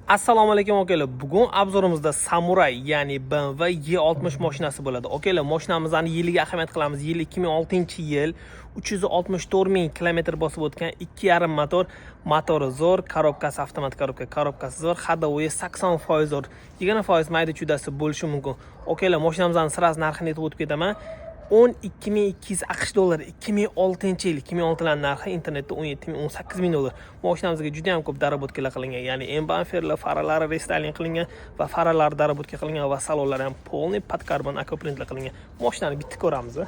Assalomu alaykum, akalar. Bugun обзор imizda Samuray, ya'ni BMW E60 mashinasi bo'ladi. Akalar, mashinamizni yiliga ahamiyat qilamiz. Yili 2006-yil, 364 ming kilometr bosib o'tgan, 2,5 motor, motori zo'r, коробка si avtomat коробка, коробка si zo'r, ходовой 80% zo'r. 20% mayda chuydasi bo'lishi mumkin. Akalar, mashinamizni сразу narxini aytib o'tib ketaman. 12 200 AQSh dollari. 2006-yil, 2006 narxi internetda 17 ming, 18 ming dollar. Mashinamizga juda ham ko'p доработка lar qilingan, ya'ni M bamperlar, faralari рестайлинг qilingan va faralari доработка qilingan va salonlari ham полный под karbon аквапринт lar qilingan. Mashinani bitta ko'ramiz. A.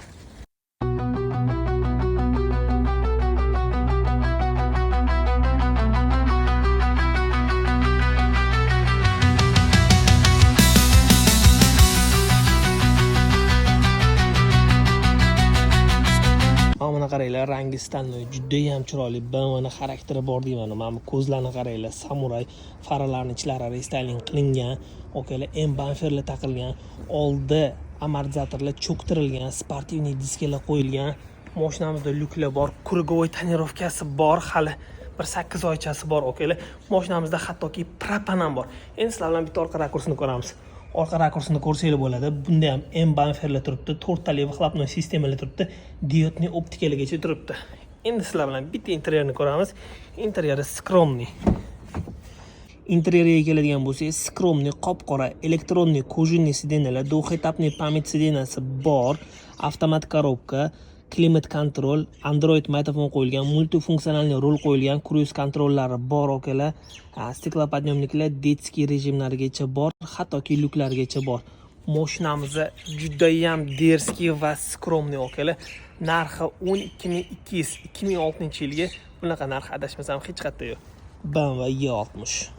Mana buni qaranglar, rangi стальной, judayam chiroyli, BMWni xarakteri bor deyman. Mana bu ko'zlarni qaranglar, samuray, faralarni ichlari рестайлинг qilingan, okalar, M bamperlar taqilgan, oldi amortizatorlar cho'ktirilgan, спортивный diskalar qo'yilgan. Mashinamizda lyuklar bor, круговой тонировка si bor, hali bir 8 oychasi bor, okalar. Mashinamizda hattoki propan ham bor. Endi sizlar bilan bitta orqa rakursini ko'ramiz. Orqa rakursini ko'rsanglar bo'ladi. Bunda ham M bamperlar turibdi, to'rttali выхлопной sistemalar turibdi, диодный optikalargacha turibdi. Endi sizlar bilan bitta interyerni ko'ramiz. Interyeri скромный. Interyeriga keladigan bo'lsak, скромный, qop qora электронный кожаный сиденья lar, двухэтапный память сиденья si bor, avtomat коробка, климат-контроль, Android magnitofon qo'yilgan, мультифункциональный rul qo'yilgan, круиз контроль lari bor, okalar, стеклоподъемник lar, детский rejimlarigacha bor, hattoki lyuklargacha bor. Mashinamiz judayam дерзкий va скромный, okalar. Narxi 12 200, 2006 yilga bunaqa narx, adashmasam, hech qayerda yo'q. BMW E60.